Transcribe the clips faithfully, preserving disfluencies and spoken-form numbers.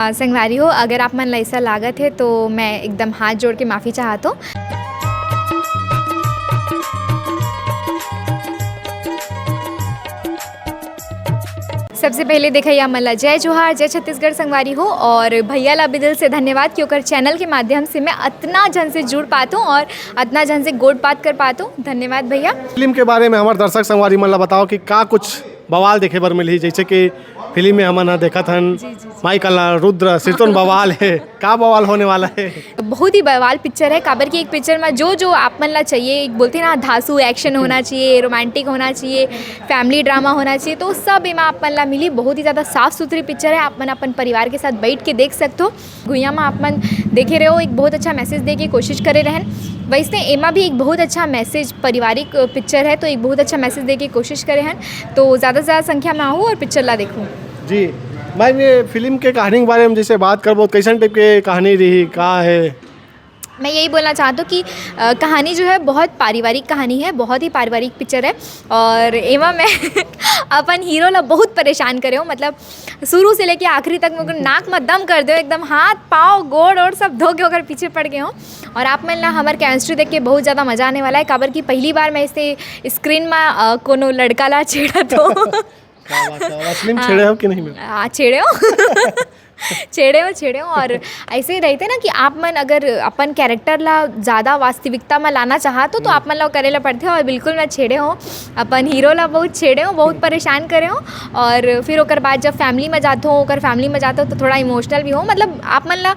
अ, संगवारी हो, अगर आप मन ला ऐसा लागत है तो मैं एकदम हाथ जोड़ के माफ़ी चाहत हूँ। सबसे पहले देखइया मन ला जय जोहार, जय छत्तीसगढ़ संगवारी हो, और भैया ला भी दिल से धन्यवाद कि ओकर चैनल के माध्यम से मैं अतना झन से जुड़ पात हूँ और अतना झन से गोठ बात कर पात हूँ। धन्यवाद भैया। फिल्म के बारे में हमर दर्शक संगवारी मन ला बताओ कि का कुछ बवाल देखे बर मिलही, जैसे कि फिल्म में हमन ह देखत हन माई कला रुद्र, सिरतोन बवाल है, का बवाल होने वाला है? बहुत ही बवाल पिक्चर है, काबर कि एक पिक्चर में जो जो आप मन ला चाहिए, एक बोलते हैं ना, धांसू एक्शन होना चाहिए, रोमांटिक होना चाहिए, फैमिली ड्रामा होना चाहिए, तो सब एमा आप मन ला मिली। बहुत ही ज़्यादा साफ सुथरी पिक्चर है, आप मन अपन परिवार के साथ बैठ के देख सकते हो। गुइया में आप मन देखे रहे हो, एक बहुत अच्छा मैसेज दे के कोशिश करे रहन। वैसे एमा भी एक बहुत अच्छा मैसेज, पारिवारिक पिक्चर है, तो एक बहुत अच्छा मैसेज दे के कोशिश करे हन। तो ज़्यादा से ज़्यादा संख्या में आहू और पिक्चर ला देखू। जी मैम, ये फिल्म के कहानी के बारे में जैसे बात करबो, कैसन टाइप के कहानी रही, का है? मैं यही बोलना चाहता हूँ कि अ, कहानी जो है, बहुत पारिवारिक कहानी है, बहुत ही पारिवारिक पिक्चर है। और एमा मैं अपन हीरो ला बहुत परेशान करे हूँ, मतलब शुरू से लेके आखिरी तक मैं ओकर नाक में दम कर दे हूँ, एकदम हाथ पाँव गोड़ और सब धो के ओकर पीछे पड़ गए हूँ। और आप मन ला हमर केमिस्ट्री देख के बहुत ज़्यादा मज़ा आने वाला है, काबर कि पहली बार मैं ऐसे स्क्रीन में अ, कोनो लड़का ला छेड़त हूँ। क्या बात है, और असली में छेड़े हो कि नहीं मैम? आ, छेड़े हो। छेड़े हो, छेड़े हो। और ऐसे ही रहते ना कि आप मन अगर अपन कैरेक्टर ला ज़्यादा वास्तविकता में लाना चाहत हो, तो आप मन ला करे ला पड़थे। और बिल्कुल मैं छेड़े हो, अपन हीरो ला बहुत छेड़े हो, बहुत परेशान करे हो। और फिर ओकर बाद जब फैमिली में जाते हो, ओकर फैमिली में जाते हो, तो थोड़ा इमोशनल भी हो, मतलब आप मन ला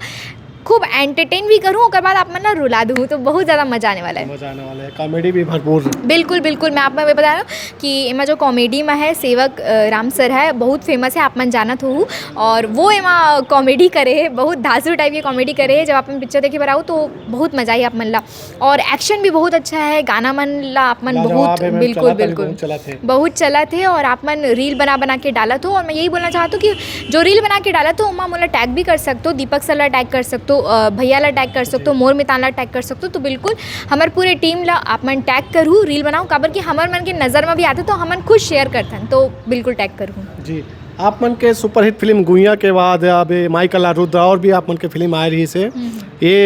खूब एंटरटेन भी करूँ, ओकर बाद आप मन ला रुला दूँ, तो बहुत ज़्यादा मज़ा आने वाला है। मज़ा आने वाला है, कॉमेडी भी भरपूर। बिल्कुल, बिल्कुल, मैं आप मन बता रहा हूँ कि एमा जो कॉमेडी में है, सेवक अ, राम सर है, बहुत फेमस है, आप मन जानत हो, और वो एमा कॉमेडी करे है, बहुत धांसू टाइप के कॉमेडी करे है। जब आप मन पिक्चर देखे बर आओ, तो बहुत मज़ा आई आप मन ला। और एक्शन भी बहुत अच्छा है, गाना मन ला आप मन लाजवाब बहुत, है मैम, बिल्कुल, चलत अभी बिल्कुल। बहुत चलत है। बहुत चलत है और आप मन रील बना बना के डालत हो। और मैं यही बोलना चाहत हूँ कि जो रील बना के डालत हो, ओमा मोला टैग भी कर सकते हो, दीपक सर ला टैग कर सकते हो, अ, भैया ला टैग कर सकते हो, मोर मितान ला टैग कर सकते हो। तो बिल्कुल हमर पूरे टीम ला आप मन टैग करू, रील बनाओ, काबर कि हमर मन के नज़र में भी आते, तो हमन खुद शेयर करथन, तो बिल्कुल टैग करू। जी, आप मन के सुपरहिट फिल्म गुइया के बाद अब ये माई कला रुद्र और भी आप मन के फिल्म आए रही से, ये,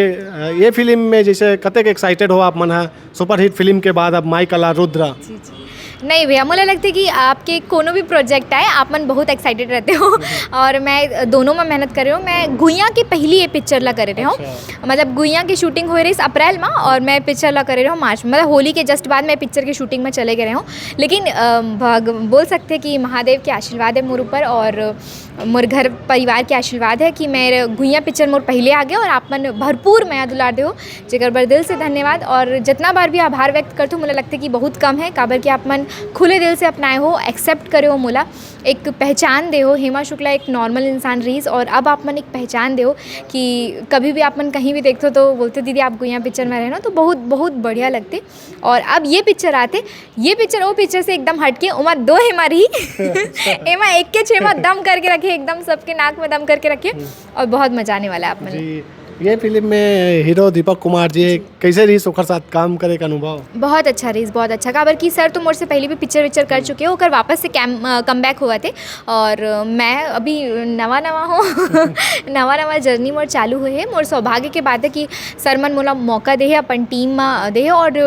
ये फिल्म में जैसे कतेक एक्साइटेड हो आप मन हा सुपरहिट फिल्म के बाद अब माई कला रुद्र? जी, जी। नहीं भैया, मोला लगथे कि आपके कोनो भी प्रोजेक्ट आए, आप मन बहुत एक्साइटेड रहते हो। और मैं दोनों में मेहनत करे हूँ। मैं गुइया के पहली ये पिक्चर ला करे रहे हूँ। अच्छा। मतलब गुइया के शूटिंग होए रहिस अप्रैल में और मैं पिक्चर ला करे रहे हूँ मार्च में, मतलब होली के जस्ट बाद मैं पिक्चर के शूटिंग में चले गए रहे हूँ। लेकिन अ, भग-, बोल सकते हैं कि महादेव के आशीर्वाद है मोर ऊपर और मोर घर परिवार के आशीर्वाद है कि मैं गुइया पिक्चर मोर पहले आ गए और आप मन भरपूर मया दुलार दे हो, जेकर बर दिल से धन्यवाद। और जितना बार भी आभार व्यक्त करथो, मोला लगथे कि बहुत कम है, काबर कि आप मन खुले दिल से अपनाए हो, एक्सेप्ट करे हो मोला, एक पहचान दे हो। हेमा शुक्ला एक नॉर्मल इंसान रहीस और अब आप मन एक पहचान दे हो कि कभी भी आप मन कहीं भी देखथो तो बोलथे, "दीदी, आप गुइया पिक्चर में रहे ना।" तो बहुत, बहुत बढ़िया लगथे। और अब ये पिक्चर आथे, ये पिक्चर वो पिक्चर से एकदम हटके, ओमा दो हेमा रही। एमा एक के छे मा दम करके रखे, एकदम सबके नाक में दम करके रखे। और बहुत मज़ा आने वाला है आप मन ला। जी, ये फिल्म में हीरो दीपक कुमार जी, कैसे रहीस ओकर साथ काम करे के अनुभव? बहुत अच्छा रहीस, बहुत अच्छा। काबर कि सर तो मोर से पहले भी पिक्चर विक्चर कर चुके हो, ओकर वापस से कैम-, अ, कमबैक होवत हे। और मैं अभी नवा नवा हूँ। नवा नवा जर्नी मोर चालू हुए है। मोर सौभाग्य के बात है कि सर मन मोला मौका दे हे, अपन टीम में दे हे। और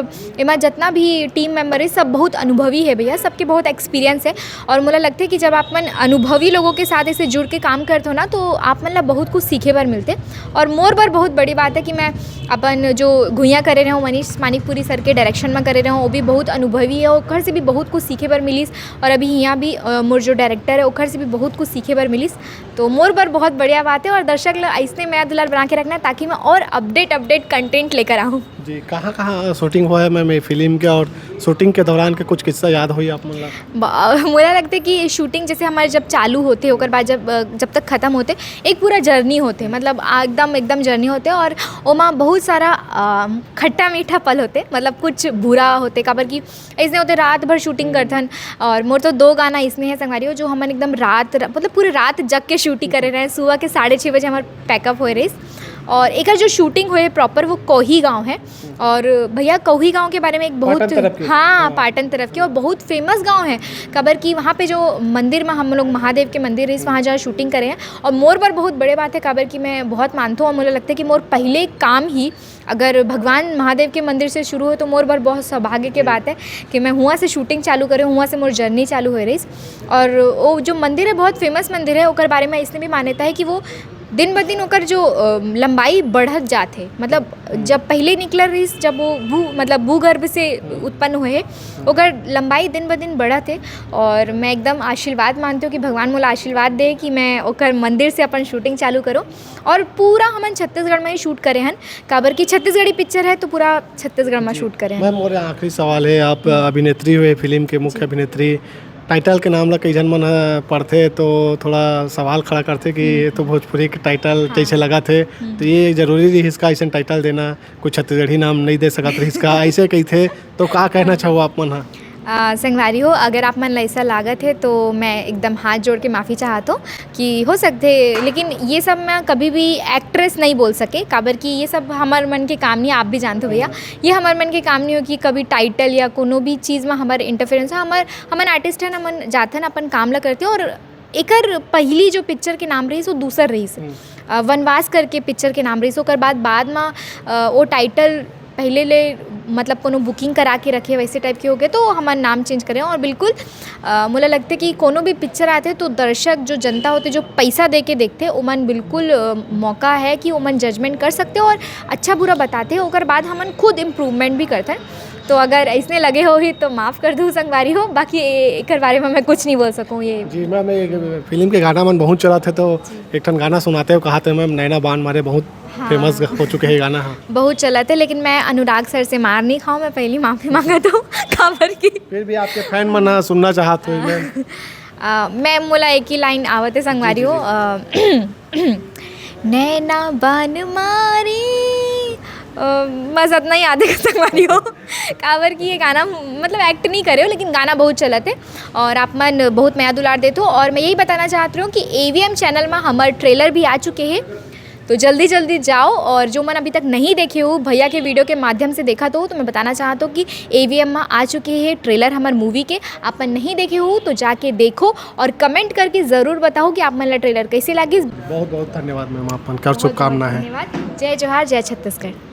एमा जितना भी टीम मेंबर है, सब बहुत अनुभवी है भैया, सबके बहुत एक्सपीरियंस है। और मोला लगथे कि जब आप मन अनुभवी लोगों के साथ ऐसे जुड़ के काम करते हो ना, तो आप मन ला बहुत कुछ सीखे बर मिलथे। और मोर बर बहुत बड़ी बात है कि मैं अपन जो गुइया करे रहे हूँ, मनीष मानिकपुरी सर के डायरेक्शन में करे रहे हूँ, वो भी बहुत अनुभवी है, ओकर से भी बहुत कुछ सीखे बर मिलिस। और अभी यहाँ भी अ, मोर जो डायरेक्टर है, ओकर से भी बहुत कुछ सीखे बर मिलिस। तो मोर बर बहुत बढ़िया बात है और दर्शक ला ऐसने मया दुलार बना के रखना है, ताकि मैं और अपडेट, अपडेट कंटेंट लेकर आऊँ। जी, कहाँ, कहाँ शूटिंग हुआ है मैम ये फिल्म के, और शूटिंग के दौरान के कुछ किस्सा याद होई आप मन ला? ब-, मोला लगथे कि शूटिंग जैसे हमारे जब चालू होथे, ओकर बाद जब, अ, जब तक खत्म होथे, एक पूरा जर्नी होथे, मतलब, आ, एकदम, एकदम जर्नी होथे और ओमा बहुत सारा, अ, खट्टा मीठा पल होथे, मतलब, कुछ बुरा होथे, काबर कि अइसने होथे, रात भर शूटिंग करथन। और मोर तो दो गाना अइसने हे संगवारी हो, जो हमन एकदम रात, मतलब, पूरे रात जग के शूटिंग करे रहे। सुबह के साढ़े छः बजे हमार पैकअप होए रहिस। और एकर जो शूटिंग हुए है प्रॉपर, वो कोही गांव है। और भैया, कोही गांव के बारे में एक बहुत, पाटन तरफ के। हाँ, पाटन तरफ के, और बहुत फेमस गांव है। काबर कि वहाँ पे जो मंदिर में हम लोग महादेव के मंदिर रहिस, वहाँ जहाँ शूटिंग करे हैं। और मोर बर बहुत बड़े बात है, काबर कि मैं बहुत मानथों और मुझे लगता है कि मोर पहले काम ही अगर भगवान महादेव के मंदिर से शुरू हो तो मोर बर बहुत सौभाग्य के बात है कि मैं हुआ से शूटिंग चालू करे, हुआ से मोर जर्नी चालू हो रही। और वो जो मंदिर है, बहुत फेमस मंदिर है, ओकर बारे में इसने भी मान्यता है कि वो दिन ब दिन ओकर जो अ, लंबाई बढ़त जात है। मतलब जब पहले निकल रही, जब वो भू मतलब भूगर्भ से उत्पन्न हुए है, ओकर लंबाई दिन ब दिन बढ़त है। और मैं एकदम आशीर्वाद मानती हूँ कि भगवान मोला आशीर्वाद दे कि मैं ओकर मंदिर से अपन शूटिंग चालू करूँ। और पूरा हमन छत्तीसगढ़ में ही शूट करे हन, काबर कि छत्तीसगढ़ी पिक्चर है तो पूरा छत्तीसगढ़ में शूट करे हन। मैम, और आखिरी सवाल है, आप अभिनेत्री हुए, फिल्म के मुख्य अभिनेत्री, टाइटल के नाम ला कई झन मन ह पढ़थे तो थोड़ा सवाल खड़ा करथे कि ये तो भोजपुरी के टाइटल जैसे लगा थे, तो ये जरूरी रही इसका ऐसे टाइटल देना, कुछ छत्तीसगढ़ी नाम नहीं दे सकत रही इसका, ऐसे कही थे, तो का कहना चाहो आप मन ह? आ, संगवारी हो, अगर आप मन ला ऐसा लागत है तो मैं एकदम हाथ जोड़ के माफ़ी चाहत हूँ कि हो सकते, लेकिन ये सब मैं कभी भी एक्ट्रेस नहीं बोल सके, काबर कि ये सब हमार मन के काम नहीं। आप भी जानते हो भैया, ये हमार मन के काम नहीं हो कि कभी टाइटल या कोनो भी चीज़ में हमार इंटरफेरेंस हो। हमार हमन आर्टिस्ट हन, हमन जाथन, अपन काम ला करते और एकर पहली जो पिक्चर के नाम रहीस, वो दूसर रहीस। अ, वनवास करके पिक्चर के नाम रहीस। ओकर बाद, बाद में अ, वो टाइटल पहले ले, मतलब, कोनो बुकिंग करा के रखे, वैसे टाइप के हो गए, तो हमन नाम चेंज करें। और बिल्कुल अ, मोला लगते कि कोनो भी पिक्चर आते तो दर्शक, जो जनता होते, जो पैसा दे के देखते, ओमन बिल्कुल अ, मौका है कि ओमन जजमेंट कर सकते और अच्छा बुरा बताते, ओकर बाद हमन खुद इम्प्रूवमेंट भी करते। तो अगर ऐसने लगे हो ही तो माफ़ कर दो संगवारी हो, बाकी ए- एकर बारे में मैं कुछ नहीं बोल सकूँ। ये जी मैम, ये फिल्म के गाना मन बहुत चला थे, तो एक ठन गाना सुनाते हो, कहा थे मैम, नैना बान मारे, बहुत फेमस हो चुके हैं गाना। हाँ, बहुत चलत है, लेकिन मैं अनुराग सर से मार नहीं खाऊँ, मैं पहली माफ़ी मांगत हूँ। काबर की फिर भी आपके फैन मन ह सुनना चाहत हो मैम। अ, मैं मोला एक ही लाइन आवत है संगवारी हो, अ, नैना बान मारी, अ, बस इतना ही याद है संगवारी हो। काबर की ये गाना, मतलब, एक्ट नहीं करे हो, लेकिन गाना बहुत चलत है और आप मन बहुत मया दुलार देते हो। और मैं यही बताना चाहत रही हूँ कि एवीएम चैनल में हमार ट्रेलर भी आ चुके हैं, तो जल्दी जल्दी जाओ। और जो मन अभी तक नहीं देखे हो, भैया के वीडियो के माध्यम से देखा तो, तो मैं बताना चाहत हूँ कि एवीएम में आ चुके हैं ट्रेलर हमार मूवी के। आप मन नहीं देखे हो तो जाके देखो और कमेंट करके ज़रूर बताओ कि आप मन ला ट्रेलर कैसे लागिस। बहुत बहुत धन्यवाद मैम, आप मन कर शुभकामना है। धन्यवाद। जय जोहार, जय छत्तीसगढ़।